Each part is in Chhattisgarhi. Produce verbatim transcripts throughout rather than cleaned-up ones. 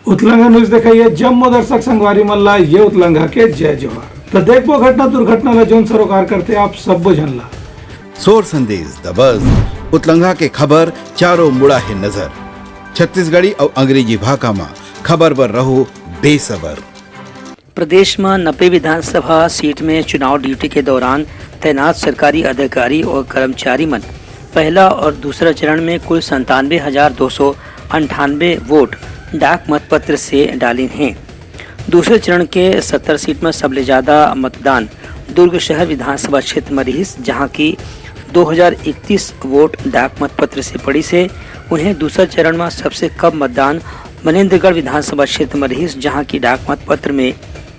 उतलंघा न्यूज देखइया जम्मो दर्शक संगवारी मन ला ये उतलंघा के जय जोहार। त देखबो घटना दुर्घटना ला जोन सरोकार करथे आप सब्बो झन ला। सोर संदेश दबस, उतलंघा के खबर चारों मुड़ा हे नजर। छत्तीसगढ़ी अउ अंग्रेजी भाखा म खबर बर रहो बेसबर। प्रदेश म नब्बे विधानसभा सीट में चुनाव ड्यूटी के दौरान तैनात सरकारी अधिकारी और कर्मचारी मन पहला और दूसरा चरण में कुल संतानवे हजार दो सौ अंठानवे वोट डाक मतपत्र से डालिन हैं। दूसरे चरण के सत्तर सीट में सबले ज्यादा मतदान दुर्ग शहर विधानसभा क्षेत्र में रिहिस, जहां की दो हजार इकतीस वोट डाक मतपत्र से पड़िस हे। उहें, दूसरा चरण में सबसे कम मतदान मनेंद्रगढ़ विधानसभा क्षेत्र में रिहिस, जहां की डाक मतपत्र में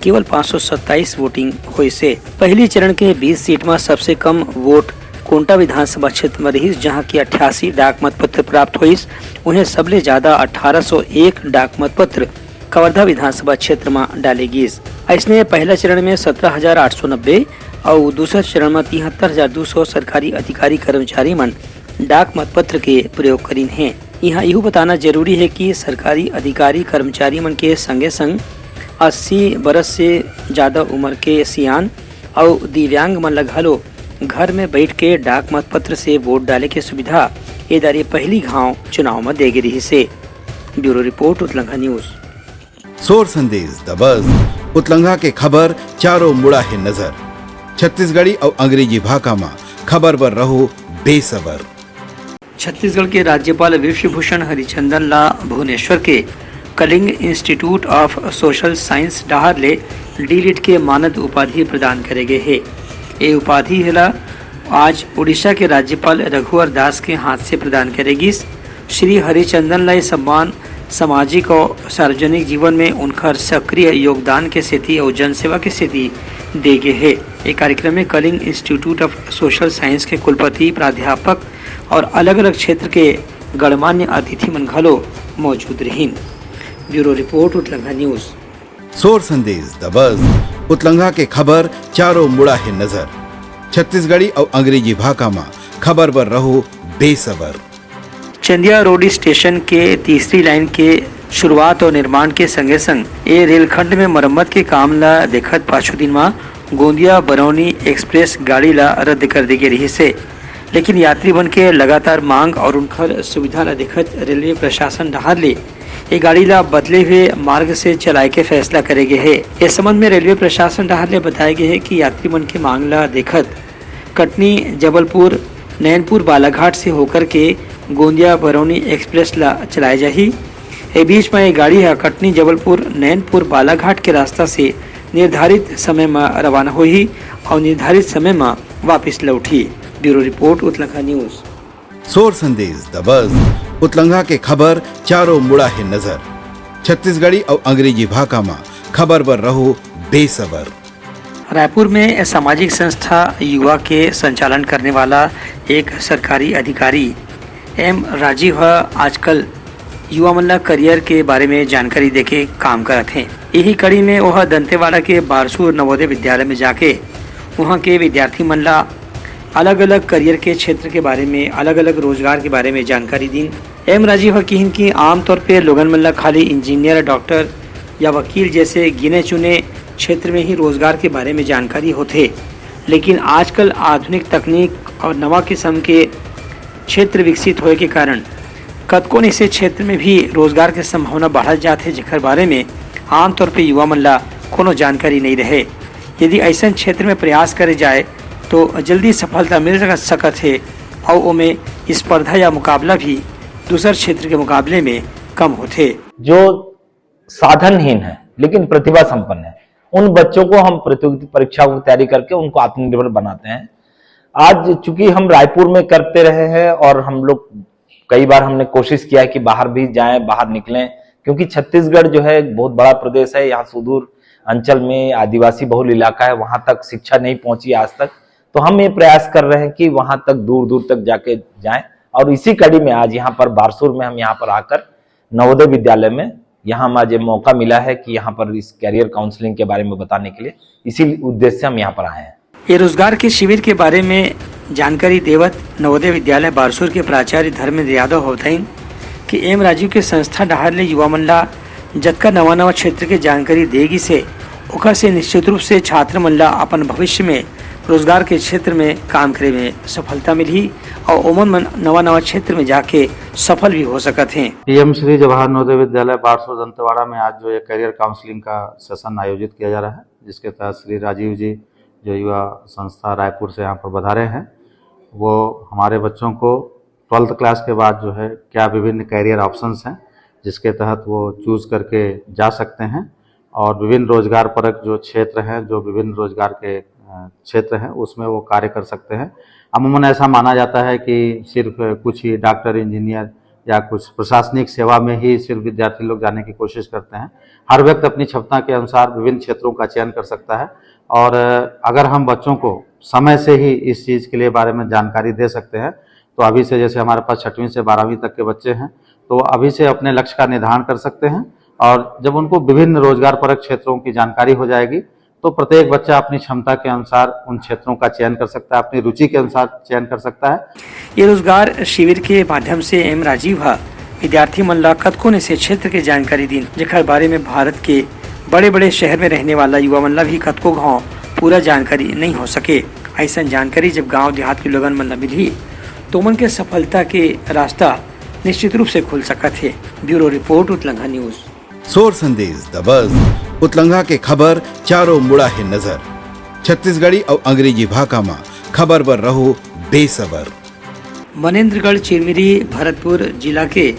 केवल पाँच सौ सत्ताईस वोटिंग होइस हे। पहली चरण के बीस सीट में सबसे कम वोट कोंटा विधानसभा क्षेत्र में रिहिस, जहां की अट्ठासी डाक मतपत्र प्राप्त होइस। उहें, सबले ज्यादा अठारह सौ एक डाक मतपत्र कवर्धा विधानसभा क्षेत्र म डाले गिस। अइसने पहला चरण में सत्रह हजार आठ सौ नब्बे अउ दूसरा चरण म तिहत्तर हजार दू सौ सरकारी अधिकारी कर्मचारी मन डाक मतपत्र के प्रयोग करिन हे। इहां इहू बताना जरूरी हे कि सरकारी अधिकारी कर्मचारी मन के संगे संग अस्सी बरस से ज्यादा उम्र के सियान अउ दिव्यांग मन ल घलो घर में बैठ के डाक मतपत्र से वोट डाले के सुविधा ए दारी पहली घाव चुनाव म दे गे रिहिस हे। Bureau report, Utlangha news. सोर संदेश दबस, उतलंघा के खबर चारों मुड़ा हे नजर। छत्तीसगढ़ी अउ अंग्रेजी भाखा म खबर बर रहो बेसबर। छत्तीसगढ़ के राज्यपाल विश्वभूषण हरिचंदन ला भुवनेश्वर के Kalinga institute of social science डहार ले डीलिट के मानद उपाधि प्रदान करे गे हे। ए उपाधि ला आज उड़ीसा के राज्यपाल रघुवर दास के हाथ से प्रदान करे गिस। श्री हरिचंदन ला ये सम्मान सामाजिक और सार्वजनिक जीवन में उनकर सक्रिय योगदान के सेती अउ जनसेवा के सेती दे गे हे। ए कार्यक्रम में Kalinga institute of social science के कुलपति, प्राध्यापक और अलग-अलग क्षेत्र के गणमान्य अतिथि मन घलो मौजूद रहिन। Bureau report, Utlangha news. सोर संदेश दबस, उतलंघा के खबर चारों मुड़ा हे नजर। छत्तीसगढ़ी अउ अंग्रेजी भाखा म खबर बर रहो बेसबर। चंदिया रोड स्टेशन के तीसरी लाइन के शुरुआत और निर्माण के संगे संग ए रेलखंड में मरम्मत के काम ला देखत पाछू दिन म गोंदिया बरौनी एक्सप्रेस गाड़ी ला रद्द कर दे गे रिहिस हे, लेकिन यात्री मन के लगातार मांग और उनकर सुविधा ला देखत रेलवे प्रशासन डहार ले ए गाड़ी ला बदले हुए मार्ग से चलाए के फैसला करे गे हे। ए संबंध में रेलवे प्रशासन डहार ले बताए गे हे कि यात्री मन के मांग ला देखत कटनी, जबलपुर, नैनपुर, बालाघाट से होकर के गोंदिया बरौनी एक्सप्रेस ला चलाए जाही। ए बीच म ये गाड़ी ह कटनी, जबलपुर, नैनपुर, बालाघाट के रास्ता से निर्धारित समय म रवाना होही और निर्धारित समय म वापस लौटही। Bureau report, Utlangha news. सोर संदेश दबस, उतलंघा के खबर चारों मुड़ा हे नजर। छत्तीसगढ़ी अउ अंग्रेजी भाखा म खबर बर रहो बेसबर। रायपुर में सामाजिक संस्था युवा के संचालन करने वाला एक सरकारी अधिकारी एम राजीव ह आजकल युवा मन ला करियर के बारे में जानकारी देके काम करत हे। यही कड़ी में ओह दंतेवाड़ा के बारसूर नवोदय विद्यालय में जाके उहाँ के विद्यार्थी मन ला अलग-अलग करियर के क्षेत्र के बारे में, अलग-अलग रोजगार के बारे में जानकारी दीन। एम राजीव ह किहिन कि आमतौर पे लोगन मन ला खाली इंजीनियर, डॉक्टर या वकील जैसे गिने चुने क्षेत्र में ही रोजगार के बारे में जानकारी होथे, लेकिन आजकल आधुनिक तकनीक और नवा किस्म के क्षेत्र विकसित होए के कारण कतकोन ऐसे क्षेत्र में भी रोजगार के संभावना बढ़त जात हे, जेकर बारे में आमतौर पे युवा मन ला कोनो जानकारी नहीं रहे। यदि ऐसन क्षेत्र में प्रयास करे जाए, तो जल्दी सफलता मिल सक-, सकत हे, अउ ओमे स्पर्धा या मुकाबला भी दूसर क्षेत्र के मुकाबले में कम होथे। जो साधनहीन है, लेकिन प्रतिभा संपन्न है, उन बच्चों को हम प्रतियोगिता परीक्षा की तैयारी करके उनको आत्मनिर्भर बनाते हैं। आज चूंकि हम रायपुर में करते रहे हैं और हम लोग कई बार हमने कोशिश किया है कि बाहर भी जाएं, बाहर निकलें, क्योंकि छत्तीसगढ़ जो है एक बहुत बड़ा प्रदेश है, यहाँ सुदूर अंचल में आदिवासी बहुल इलाका है, वहाँ तक शिक्षा नहीं पहुँची आज तक। तो हम ये प्रयास कर रहे हैं कि वहाँ तक, दूर दूर तक जाके जाएं। और इसी कड़ी में आज यहाँ पर बारसूर में हम यहाँ पर आकर नवोदय विद्यालय में यहाँ हमें आज ये मौका मिला है कि यहाँ पर इस करियर काउंसलिंग के बारे में बताने के लिए, इसी उद्देश्य से हम यहाँ पर आए हैं। ये रोजगार के शिविर के बारे में जानकारी देवत नवोदय विद्यालय बारसूर के प्राचार्य धर्मेंद्र यादव ह बताइन कि एम राजीव के संस्था डहार ले युवा मन ला जतका नवा-नवा क्षेत्र के जानकारी दे गिस हे, ओकर से निश्चित रूप से छात्र मन ला अपन भविष्य में रोजगार के क्षेत्र में काम करे में सफलता मिलही और ओमन मन नवा-नवा क्षेत्र में जाके सफल भी हो सकत हें। पीएम श्री जवाहर नवोदय विद्यालय बारसो दंतेवाड़ा में आज जो ये करियर काउंसलिंग का सेशन आयोजित किया जा रहा है, जिसके तहत श्री राजीव जी, जो युवा संस्था रायपुर से यहाँ पर पधारे हैं, वो हमारे बच्चों को ट्वेल्थ क्लास के बाद जो है क्या विभिन्न करियर ऑप्शंस हैं, जिसके तहत वो चूज करके जा सकते हैं और विभिन्न रोजगार परक जो क्षेत्र हैं, जो विभिन्न रोजगार के, अ, क्षेत्र हैं, उसमें वो कार्य कर सकते हैं। अमूमन ऐसा माना जाता है कि सिर्फ कुछ ही डॉक्टर, इंजीनियर या कुछ प्रशासनिक सेवा में ही सिर्फ विद्यार्थी लोग जाने की कोशिश करते हैं। हर व्यक्ति अपनी क्षमता के अनुसार विभिन्न क्षेत्रों का चयन कर सकता है और अगर हम बच्चों को समय से ही इस चीज़ के लिए बारे में जानकारी दे सकते हैं, तो अभी से, जैसे हमारे पास छठवीं से बारहवीं तक के बच्चे हैं, तो अभी से अपने लक्ष्य का निर्धारण कर सकते हैं और जब उनको विभिन्न रोजगार परक क्षेत्रों की जानकारी हो जाएगी, तो प्रत्येक बच्चा अपनी क्षमता के अनुसार उन क्षेत्रों का चयन कर सकता है, अपनी रुचि के अनुसार चयन कर सकता है। ये रोजगार शिविर के माध्यम से एम राजीव ह विद्यार्थी मन ला कतको ने से क्षेत्र के जानकारी दीन, जेकर बारे में भारत के बड़े-बड़े शहर में रहने वाला युवा मन ला भी कतको घाव पूरा जानकारी नहीं हो सके। अइसन जानकारी जब गांव देहात के लोगन मन ला मिलही, तो ओमन के सफलता के रास्ता निश्चित रूप से खुल सकत हे। Bureau report, Utlangha news. सोर संदेश द बज, उतलंघा के खबर चारों मुड़ा हे नजर। छत्तीसगढ़ी अउ अंग्रेजी भाखा म खबर बर रहो बेसबर। मनेंद्रगढ़ चिरमिरी भरतपुर जिला के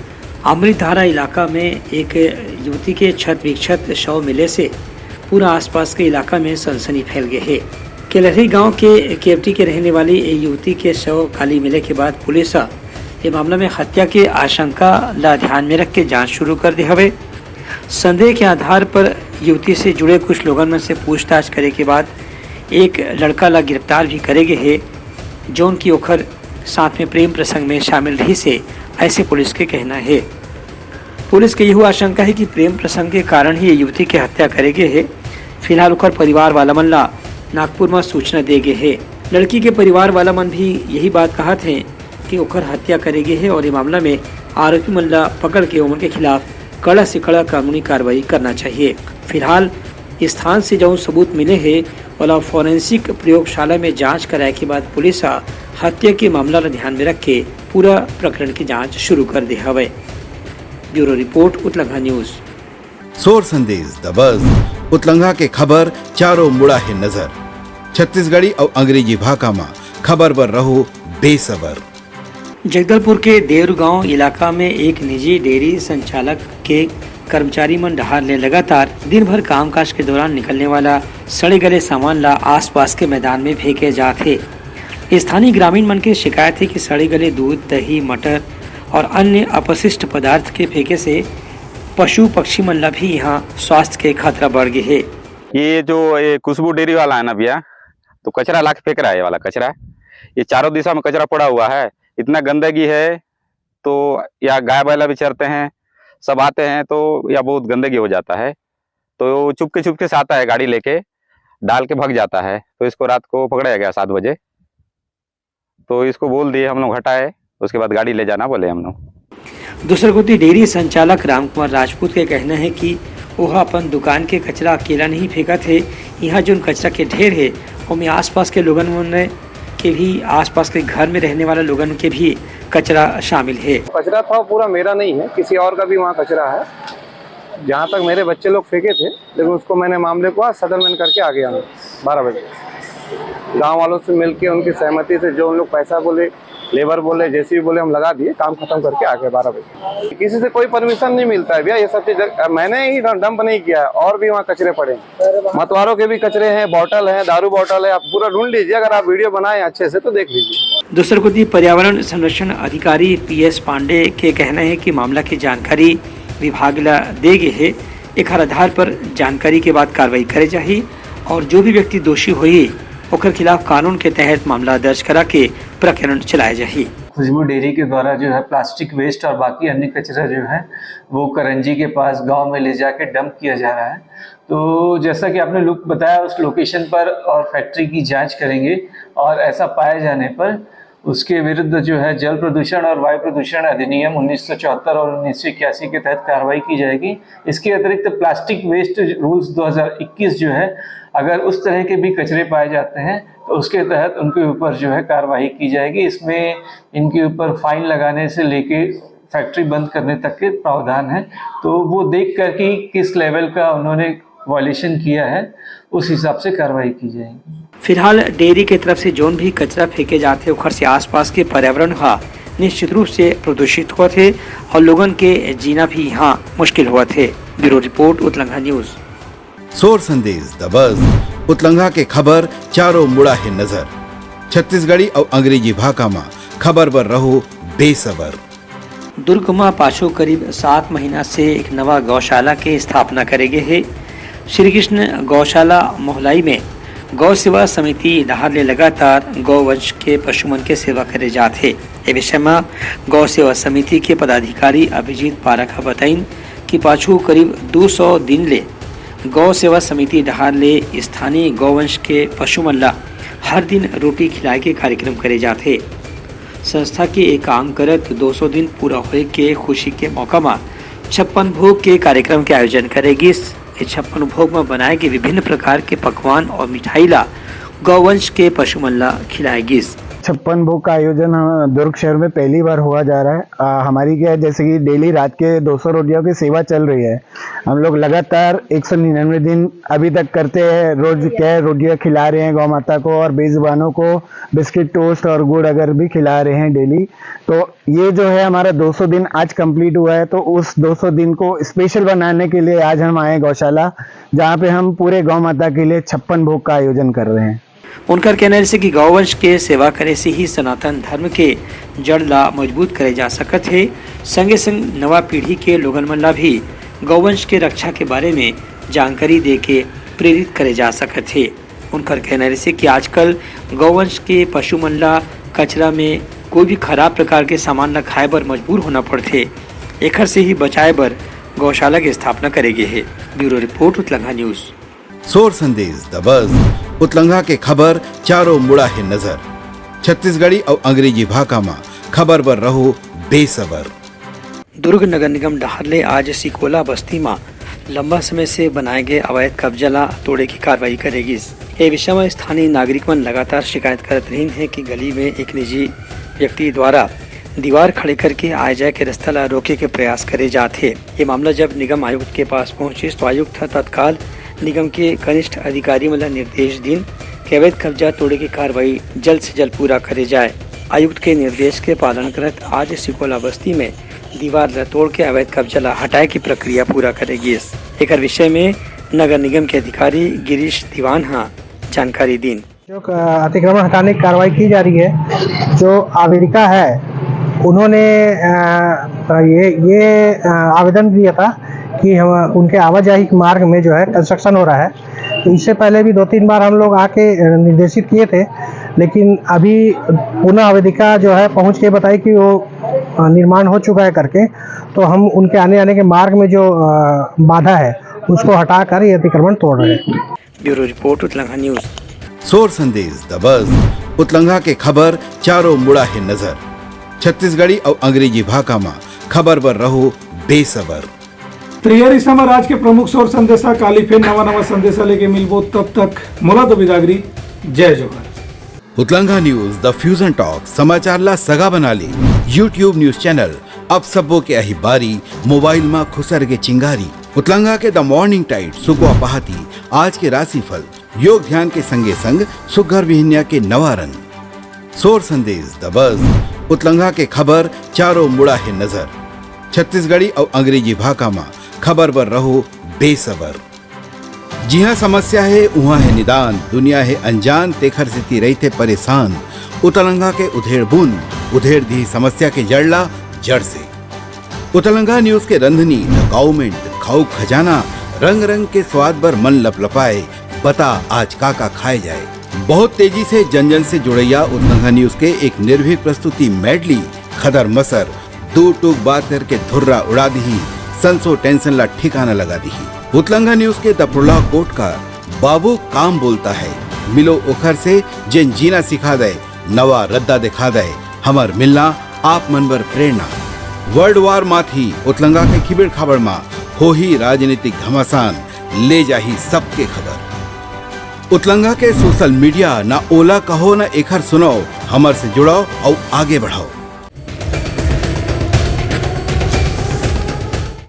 अमृतधारा इलाका में एक युवती के क्षत विक्षत शव मिले से पूरा आसपास के इलाका में सनसनी फैल गे हे। केलहरी गांव के केवटी के रहने वाली ए युवती के शव काली मिले के बाद पुलिस ह ए मामला में हत्या के आशंका ला ध्यान में रख के जांच शुरू कर दे हवे। संदेह के आधार पर युवती से जुड़े कुछ लोगन मन से पूछताछ करे के बाद एक लड़का ला गिरफ्तार भी करे गे हे, जौन की ओखर साथ में प्रेम प्रसंग में शामिल रहिस हे, ऐसे पुलिस के कहना हे। पुलिस के यहू आशंका हे कि प्रेम प्रसंग के कारण ही ये युवती के हत्या करे गे हे। फिलहाल ओकर परिवार वाला मन ला नागपुर म सूचना दे गे हे। लड़की के परिवार वाला मन भी यही बात कहत हे कि ओकर हत्या करे गे हे और ये मामला में आरोपी मन ला पकड़ के ओमन के खिलाफ कड़ा से कड़ा कानूनी कार्रवाई करना चाहिए। फिलहाल स्थान से जौन सबूत मिले हे, ओला फॉरेंसिक प्रयोगशाला में जांच कराए के बाद पुलिस ह हत्या के मामला ला ध्यान में रख के पूरा प्रकरण की जांच शुरू कर दे हवय। Bureau report, Utlangha news. सोर संदेश द बज, उतलंघा के खबर चारों मुड़ा हे नजर। छत्तीसगढ़ी अउ अंग्रेजी भाखा म खबर बर रहो बेसबर। जगदलपुर के देवरू गांव इलाका में एक निजी डेयरी संचालक के कर्मचारी मन डहार ले लगातार दिन भर कामकाज के दौरान निकलने वाला सड़े गले सामान ला आसपास के मैदान में फेंके जात हे। स्थानीय ग्रामीण मन के शिकायत हे कि सड़े गले दूध, दही, मटर और अन्य अपशिष्ट पदार्थ के फेंके से पशु पक्षी मन ला भी यहाँ स्वास्थ्य के खतरा बढ़ गे हे। ये जो ये खुशबू डेयरी वाला है ना भैया, तो कचरा ला के फेंक रहा है, ये वाला कचरा। ये चारों दिशा में कचरा पड़ा हुआ है, इतना गंदगी है। तो यहाँ गाय बैला भी चरते हैं, सब आते हैं, तो यहाँ बहुत गंदगी हो जाता है। तो चुपके चुपके से आता है गाड़ी लेके, डाल के भाग जाता है। तो इसको रात को पकड़ा गया सात बजे, तो इसको बोल दिए हम लोग हटाए, उसके बाद गाड़ी ले जाना बोले हम लोग। दूसर कोति डेयरी संचालक रामकुमार राजपूत के कहना है कि ओह अपन दुकान के कचरा अकेला नहीं फेंकत हे, यहाँ जोन कचरा के ढेर हे, ओमे आसपास के लोगन मन के भी, आसपास के घर में रहने वाला लोगन के भी कचरा शामिल हे। कचरा था, वो पूरा मेरा नहीं है, किसी और का भी वहाँ कचरा है। जहाँ तक मेरे बच्चे लोग फेंके थे, लेकिन उसको मैंने, मामले को आज सेटलमेंट करके आ गया हूँ बारह बजे। गांव वालों से मिलके उनकी सहमति से जो उन लोग पैसा बोले, लेबर बोले, जेसीबी बोले, हम लगा दिए, काम खत्म करके आ गए बारह बजे। किसी से कोई परमिशन नहीं मिलता है भैया, ये सब चीज मैंने ही डंप नहीं किया है, और भी वहाँ कचरे पड़े हैं। मतवारों के भी कचरे हैं, बॉटल है, दारू बॉटल है, आप पूरा ढूंढ लीजिए। अगर आप वीडियो बनाए अच्छे से तो देख लीजिए। दूसर कोति पर्यावरण संरक्षण अधिकारी पीएस पांडे के कहना है कि मामला की जानकारी विभाग ला दे गे हे, एखर आधार पर जानकारी के बाद कार्रवाई करे जाही और जो भी व्यक्ति दोषी होही, ओकर खिलाफ कानून के तहत मामला दर्ज करा के प्रकरण चलाए जाही। खुशबू डेयरी के द्वारा जो है प्लास्टिक वेस्ट और बाकी अन्य कचरा जो है वो करंजी के पास गांव में ले जाके डंप किया जा रहा है। तो जैसा कि आपने लुक बताया, उस लोकेशन पर और फैक्ट्री की जांच करेंगे और ऐसा पाए जाने पर उसके विरुद्ध जो है जल प्रदूषण और वायु प्रदूषण अधिनियम उन्नीस सौ चौहत्तर और उन्नीस सौ इक्यासी के तहत कार्रवाई की जाएगी। इसके अतिरिक्त प्लास्टिक वेस्ट रूल्स दो हज़ार इक्कीस जो है, अगर उस तरह के भी कचरे पाए जाते हैं तो उसके तहत उनके ऊपर जो है कार्रवाई की जाएगी। इसमें इनके ऊपर फाइन लगाने से लेके फैक्ट्री बंद करने तक के प्रावधान है। तो वो देख कर कि किस लेवल का उन्होंने वायलेशन किया है, उस हिसाब से कार्रवाई की जाएगी। फिलहाल डेयरी के तरफ से जोन भी कचरा फेंके जाथे, ओखर से आसपास के पर्यावरण हा निश्चित रूप से प्रदूषित होत हे और लोगन के जीना भी यहाँ मुश्किल होत हे। Bureau report, Utlangha news. सोर संदेश दबस, उतलंघा के खबर चारों मुड़ा हे नजर। छत्तीसगढ़ी अउ अंग्रेजी भाखा म खबर बर रहो बेसबर। दुर्ग म पाछू करीब सात महीना से एक नवा गौशाला के स्थापना करे गे हे। श्री कृष्ण गौशाला मोहलाई में गौ सेवा समिति डहार ले लगातार गौवंश के पशु मन के सेवा करे जात हे। ए विषय म गौ सेवा समिति के पदाधिकारी अभिजीत पारक ह बताइन कि पाछू करीब दू सौ दिन ले गौ सेवा समिति डहार ले स्थानीय गौवंश के पशु मन ला हर दिन रोटी खिलाए के कार्यक्रम करे जात हे। संस्था के ए काम करत दो सौ दिन पूरा होए के खुशी के मौका म छप्पन भोग के कार्यक्रम के आयोजन करे गिस। ए छप्पन भोग म बनाए गे विभिन्न प्रकार के पकवान और मिठाई ला गौवंश के पशु मन ला खिलाए गिस। छप्पन भोग का आयोजन, हाँ, दुर्ग शहर में पहली बार हुआ जा रहा है। आ, हमारी क्या है, जैसे कि डेली रात के दो सौ रोटियों की सेवा चल रही है, हम लोग लगातार एक सौ निन्यानवे दिन अभी तक करते हैं। रोज क्या है, रोटियां खिला रहे हैं गौ माता को और बेजुबानों को बिस्किट, टोस्ट और गुड़ अगर भी खिला रहे हैं डेली। तो ये जो है हमारा दो सौ दिन आज कंप्लीट हुआ है, तो उस दो सौ दिन को स्पेशल बनाने के लिए आज हम आए गौशाला, जहाँ पे हम पूरे गौ माता के लिए छप्पन भोग का आयोजन कर रहे हैं। उनकर कहना है कि गौवंश के सेवा करे से ही सनातन धर्म के जड़ ला मजबूत करे जा सकत हे, संगे संग नवा पीढ़ी के लोगन मन ला भी गौवंश के रक्षा के बारे में जानकारी दे के प्रेरित करे जा सकत हे। उनकर कहना है कि आजकल गौवंश के पशु मन ला कचरा में कोई भी खराब प्रकार के सामान ला खाए बर मजबूर होना पड़थे, एखर से ही बचाए बर गौशाला के स्थापना करे गे हे। Bureau report, Utlangha news. सोर संदेश दबस, उतलंघा के खबर चारों मुड़ा हे नजर। छत्तीसगढ़ी अउ अंग्रेजी भाखा म खबर बर रहो बेसबर। दुर्ग नगर निगम डहार ले आज सिकोला बस्ती म लंबा समय से बनाए गए अवैध कब्जा ला तोड़े की कार्रवाई करे गिस। ए विषय म स्थानीय नागरिक मन लगातार शिकायत करत रहिन हे कि गली में एक निजी व्यक्ति द्वारा दीवार खड़े करके आए जाए के रास्ता ला रोके के प्रयास करे जात हे। ये मामला जब निगम आयुक्त के पास पहुंचिस तो आयुक्त ह तत्काल निगम के कनिष्ठ अधिकारी मन ला निर्देश दिन कि अवैध कब्जा तोड़े के कार्रवाई जल्द से जल्द पूरा करे जाए। आयुक्त के निर्देश के पालन करत आज सिकोला बस्ती में दीवार ला तोड़ के अवैध कब्जा ला हटाए की प्रक्रिया पूरा करे गिस। एकर विषय में नगर निगम के अधिकारी गिरीश दीवान ह जानकारी दिन। जो, अ, अतिक्रमण हटाने की कार्रवाई की जा रही है, जो आवेदिका है उन्होंने, अ, ये, ये, अ, आवेदन दिया था कि हम उनके आवाजाही के मार्ग में जो है कंस्ट्रक्शन हो रहा है। तो इससे पहले भी दो तीन बार हम लोग आके, अ, निर्देशित किए थे, लेकिन अभी पुनः आवेदिका जो है पहुंच के बताई कि वो, अ, निर्माण हो चुका है करके, तो हम उनके आने आने के मार्ग में जो, अ, बाधा है उसको हटाकर ये अतिक्रमण तोड़ रहे हैं। Bureau report, Utlangha news. सोर संदेश दबस, उतलंघा के खबर चारों मुड़ा हे नजर। छत्तीसगढ़ी अउ अंग्रेजी भाखा म खबर बर रहो बेसबर। तैयारी समय राज के प्रमुख सोर संदेशा, काली फेर नवा नवा संदेशा लेके मिलबो, तब तक मोला दो बिदागरी, जय जोहार। उतलंघा न्यूज, द फ्यूजन टॉक, समाचार ला सगा बना ले। YouTube न्यूज चैनल, अब सबो के अही बारी, मोबाइल मा खुसर के चिंगारी। उतलंघा के द मॉर्निंग टाइड, सुकवा पहाती, आज के राशिफल, योग ध्यान के संगे संग सुग्घर बिहनिया के नवा रंग। सोर संदेश दबस, उतलंघा के खबर चारों मुड़ा हे नजर। छत्तीसगढ़ी अउ अंग्रेजी भाखा मा खबर बर रहो बेसबर। जिहाँ समस्या हे, उहाँ हे निदान, दुनिया हे अनजान, तेखर सेती रहिथे परेशान। उतलंघा के उधेड़ बुन, उधेड़ दिही समस्या के जड़ ला जड़ से। उतलंघा न्यूज के रंधनी, द काउमेंट, खाऊ खजाना, रंग रंग के स्वाद बर मन लपलपाए, बता आज का का खाए जाए। बहुत तेजी से जन जन से जुड़ैया उतलंघा न्यूज के एक निर्भीक प्रस्तुति मेडली, खदर मसर, दू टूक बात करके धुर्रा उड़ा दिही, संसो टेंशन ला ठिकाना लगा दिही। उतलंघा न्यूज के द प्रोलॉग कोट का बाबू काम बोलता है, मिलो ओखर से जेन जीना सिखा दे, नवा रद्दा देखा दे, हमर मिलना आप मन बर प्रेरणा। वर्ल्ड वार माथी उतलंगा के खिबेड़ खाबड़ मा होही राजनीतिक घमासान, ले जाही सबके खबर। उतलंगा के सोशल मीडिया, ना ओला कहो ना एखर सुनाओ, हमर से जुड़ाओ अउ आगे बढ़ाओ।